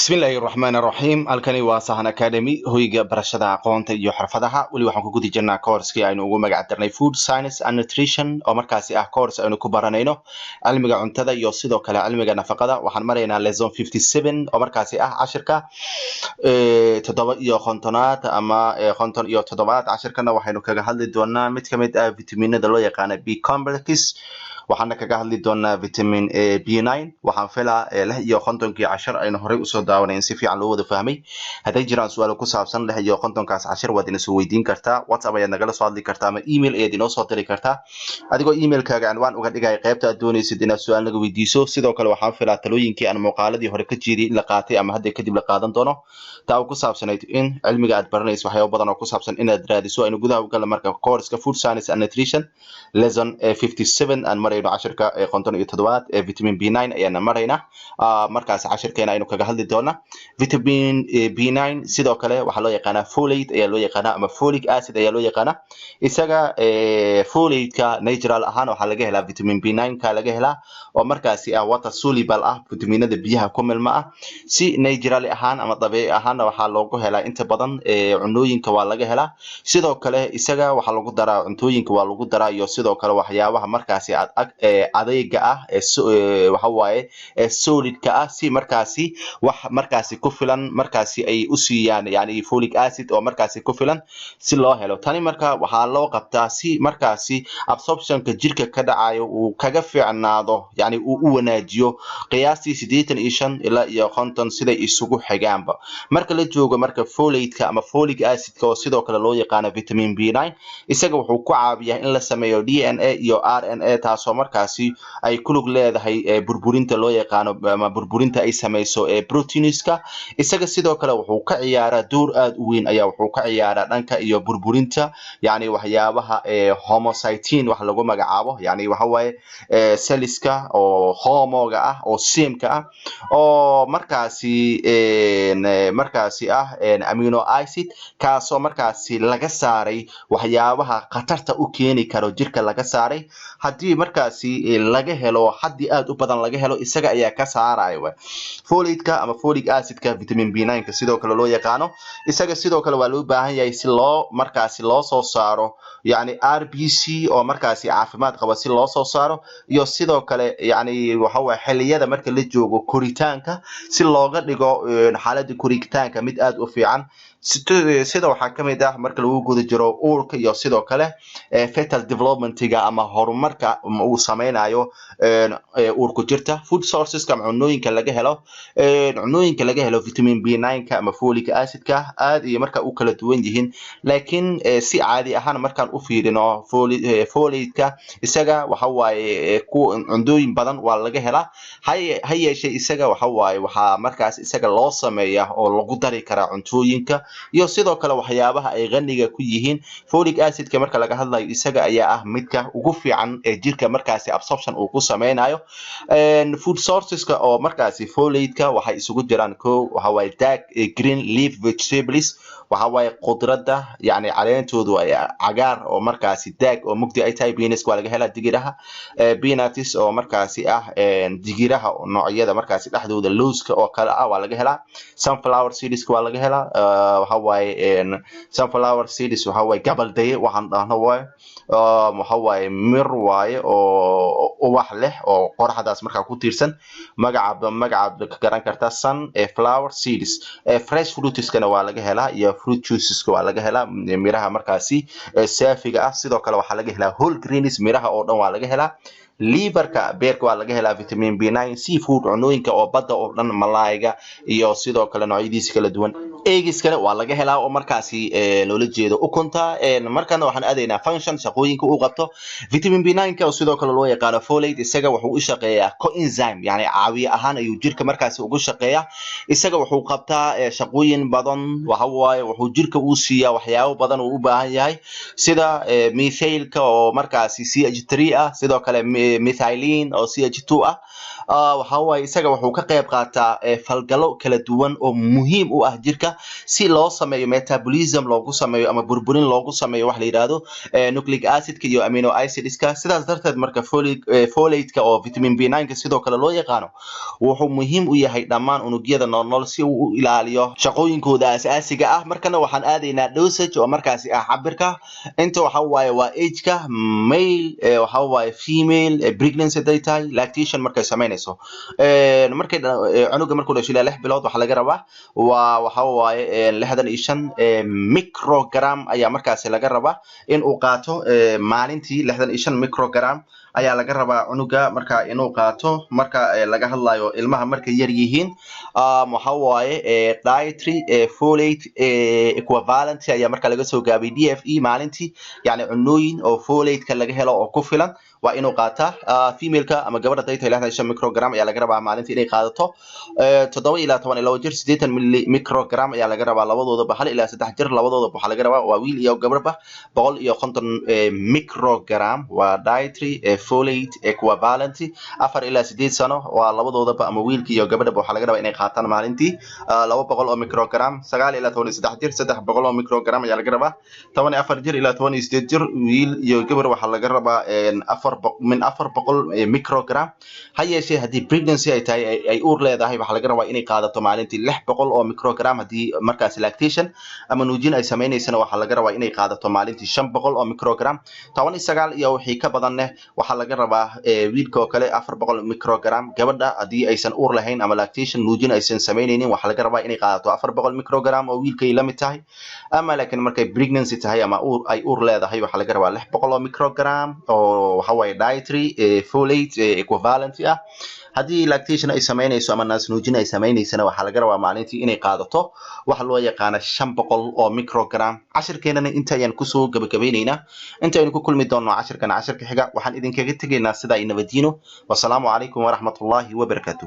Bismillaahi raxmaani raxiim. Halkani waa Sahan Academy, hoyga barashada aqoonta iyo xirfadaha. Weli waxaan ku guda jirnaa course-kii aynu ugu magac darnay Food Science and Nutrition, oo markaasi ah course aynu ku baranayno cilmiga cuntada iyo sidoo kale cilmiga nafaqada. Waxaan maraynaa lesson 57, oo markaasi ah cashirka 57aad ama 57aad. Cashirkana waxaynu kaga hadli doonaa mid kamid ah vitaminada loo yaqaana B complex, waxaana kaga hadli doonaa vitamin B9. Waxaan filaa 56-kii cashir aynu horey usoo daawanay in si fiican loo wada fahmay. Hadday jiraan su-aalo ku saabsan 56-kaas cashir, waad ina soo weydiin kartaa. WhatsApp ayaad nagala soo hadli kartaa ama email ayaad inoo soo diri kartaa, adigoo emailkaaga cinwaan uga dhigaya qaybta aad doonaysid inaad su-aal naga weydiiso. Sidoo kale waxaan filaa talooyinkii aan muuqaaladii hore ka jeediyay in la qaatay ama hadda kadib la qaadan doono, taa oo ku saabsanayd in cilmiga aad baranayso waxyaabo badan oo ku saabsan inaad raadiso. Aynu gudaha u galna marka course-ka Food Science and Nutrition, lesson 57 aan marayno, cashirka 57aad ee vitamin B9 ayaana maraynaa. Markaas cashirkeena aynu kaga hadli doonaa vitamin B9. Sidoo kale waxaa loo yaqaanaa folate ayaa loo yaqaanaa ama folic acid ayaa loo yaqaanaa. Isaga folate-ka natural ahaan waxaa laga helaa vitamin B9 ka laga helaa, oo markaasi ah water soluble ah, vitaminada biyaha ku milma ah. Si natural ahaan ama dabiici ahaanna waxaa loogu helaa inta badan cunooyinka waa laga helaa. Sidoo kale isaga waxaa lagu daraa cuntooyinka, waa lagu daraa, iyo sidoo kale waxyaabaha markaasi ad adeega ah ee waxa waaye solidka ah, si markaasi wax markaasi ku filan markaasi ay u siiyaan, yani folic acid oo markaasi ku filan si loo helo. Tani marka waxaa loo qabtaa si markaasi absorptionka jirka ka dhacayo uu kaga fiicnaado, yani uu u wanaajiyo qiyaastii 85 ilaa iyo 50 siday isugu xigaanba. Marka la joogo marka folate-ka ama folic acidka, oo sidoo kale loo yaqaano vitamin B9, isaga wuxuu ku caawiyaa in la sameeyo DNA iyo RNA, taasoo markaasi ay ku lug leedahay burburinta loo yaqaano ama burburinta ay samayso ee proteinska. Isaga sidoo kale wuxuu ka ciyaaraa door aad u weyn ayaa wuxuu ka ciyaaraa dhanka iyo burburinta, yani waxyaabaha homocysteine wax lagu magacaabo, yani waxa waaye cellska oo homoga ah oo sameka ah, oo markaasi ah amino acid, kaasoo markaasi laga saaray waxyaabaha khatarta u keeni karo jirka laga saaray. Haddii markaasi laga helo xaddi aad u badan laga helo, isaga ayaa ka saaraya. Folate-ka ama folic acidka, vitamin B9 ka sidoo kale loo yaqaano, isaga sidoo kale waa loo baahan yahay si loo markaasi loo soo saaro yani RBC oo markaasi caafimaad qaba si loo soo saaro, iyo sidoo kale yani waxa waye xilliyada marka la joogo koritaanka, si looga dhigo xaaladda koritaanka mid aad u fiican. Sida waxaa kamid ah marka lagu guda jiro uurka iyo sidoo kale fetal developmentiga ama horumarka uu sameynayo uurku jirta. Food sourceska ama cunooyinka laga helo, cunooyinka laga helo vitamin B9 ka ama folic acidka aad iyo marka u kala duwan yihiin, laakiin si caadi ahaan markaan u fiirino folate-ka, isaga waxa waaye cuntooyin badan waa laga helaa. Ha yeeshee isaga waxa waaye waxaa markaas isaga loo sameeyaa oo lagu dari karaa cuntooyinka iyo sidoo kale waxyaabaha ay qaniga ku yihiin. Folic acidka marka laga hadlayo, isaga ayaa ah midka ugu fiican ee jirka markaasi absorption uu ku sameynayo. Food sourceska oo markaasi folate-ka waxay isugu jiraan: ko waxa waaye dark green leaf vegetables, waxa waaye khudradda yani caleentoodu ay cagaar oo markaasi dark oo mugdi ay tahay. Beans waa laga helaa, digiraha, peanuts oo markaasi ah digiraha noocyada markaasi dhexdooda lowska oo kale ah waa laga helaa. Sunflower seeds waa laga helaa. Waxa waaye sunflower seeds waxa waaye gabaldaye waxaan dhahno waaye, waxa waaye mir waaye oo ubax leh oo qoraxdaas markaa ku tiirsan. Magaca magacaad ka garan kartaa sunflower seeds. Fresh fruitskana waa laga helaa iyo fruit juiceska waa laga helaa, miraha markaasi saafiga ah. Sidoo kale waxaa laga helaa whole greens, miraha oo dhan waa laga helaa. Liverka, beerka waa laga helaa vitamin B9. Seafood, cunooyinka oo badda oo dhan, malaayga iyo sidoo kale noocyadiisa kala duwan. Eggskana waa laga helaa, oo markaasi loola jeedo ukunta. Markana waxaan aadaynaa function, shaqooyinka uu qabto vitamin B9 ka, oo sidoo kale loo yaqaano folate. Isaga wuxuu u shaqeeyaa coenzyme, yani caawiye ahaan ayuu jirka markaasi ugu shaqeeyaa. Isaga wuxuu qabtaa shaqooyin badan. Waxa waaye wuxuu jirka uu siiyaa waxyaabo badan uu u baahan yahay, sida methylka oo markaasi CH3 ah, sidoo kale methylene oo CH2 ah. Waxa waaye isaga wuxuu ka qayb qaataa falgalo kala duwan oo muhiim u ah jirka. unugyada si loo sameeyo metabolism loogu sameeyo ama burburin loogu sameeyo wax la yidhaahdo nucleic acidka iyo amino acidska. Sidaas darteed marka folate-ka oo vitamin B9 ka sidoo kale loo yaqaano wuxuu muhiim u yahay dhammaan unugyada noolnool si uu u ilaaliyo shaqooyinkooda asaasiga ah. Markana waxaan aadaynaa dosage oo markaasi ah cabirka. Inta waxa waaye waa age-ka, male, waxa waaye female, pregnancy haday tahay, lactation markay samaynayso. Markay cunuga markuu dhasho ilaa 6 bilood waxaa laga rabaa waa waxa waaye 65 microgram ayaa markaasi laga rabaa in uu qaato maalintii. 65 microgram ayaa laga rabaa cunuga marka inuu qaato marka laga hadlayo ilmaha markay yar yihiin. Waxa waaye dietary folate equivalent ayaa marka laga soo gaabay DFE. Maalintii yani cunooyin oo folate-ka laga helo oo ku filan waa inuu qaataa. Femaleka ama gabadha day tahay 65 microgram ayaa laga rabaa maalintii inay qaadato. 7 ilaa 12 jir 80 microgram ayaa laga rabaa labadoodaba. 1 ilaa 3 jir labadoodaba waxaa laga rabaa, waa wiil iyo gabarba, 150 microgram waa dietary folate equivalent. 4 ilaa 8 sano waa labadoodaba ama wiilka iyo gabadhaba waxaa laga rabaa inay qaataan maalintii 200 oo microgram. 9 ilaa 13 jir 300 oo microgram ayaa laga rabaa. 14 jir ilaa 18 jir wiil iyo gabar waxaa laga rabaa afar min 400 microgram. Ha yeeshee haddii pregnancy ay tahay, ay uur leedahay, waxaa laga rabaa inay qaadato maalintii 600 oo microgram. Haddii markaasi lactation ama nuujin ay sameynaysana, waxaa laga rabaa inay qaadato maalintii 500 oo microgram. 19 iyo wixii ka badanne waxaa laga rabaa wiilka oo kale 400 microgram. Gabadha haddii aysan uur lahayn ama lactation nuujin aysan samaynaynin, waxaa laga rabaa inay qaadato 400 microgram oo wiilkay la mid tahay, ama laakiin markay pregnancy tahay ama uur ay uur leedahay waxaa laga rabaa 600 oo microgram oo waxa waaye dietary folate equivalent ah. Haddii lactation ay samaynayso ama naas nuujin ay samaynaysana, waxaa laga rabaa maalintii inay qaadato waxa loo yaqaana 500 oo microgram. Cashirkeenana inta ayaan kusoo gabagabeyneynaa. Inta aynu ku kulmi doonno cashirkan cashirka xiga, waxaan idinkaga tegaynaa sidaa i nabadiino. Wasalaamu calaykum waraxmatullaahi wabarakaatu.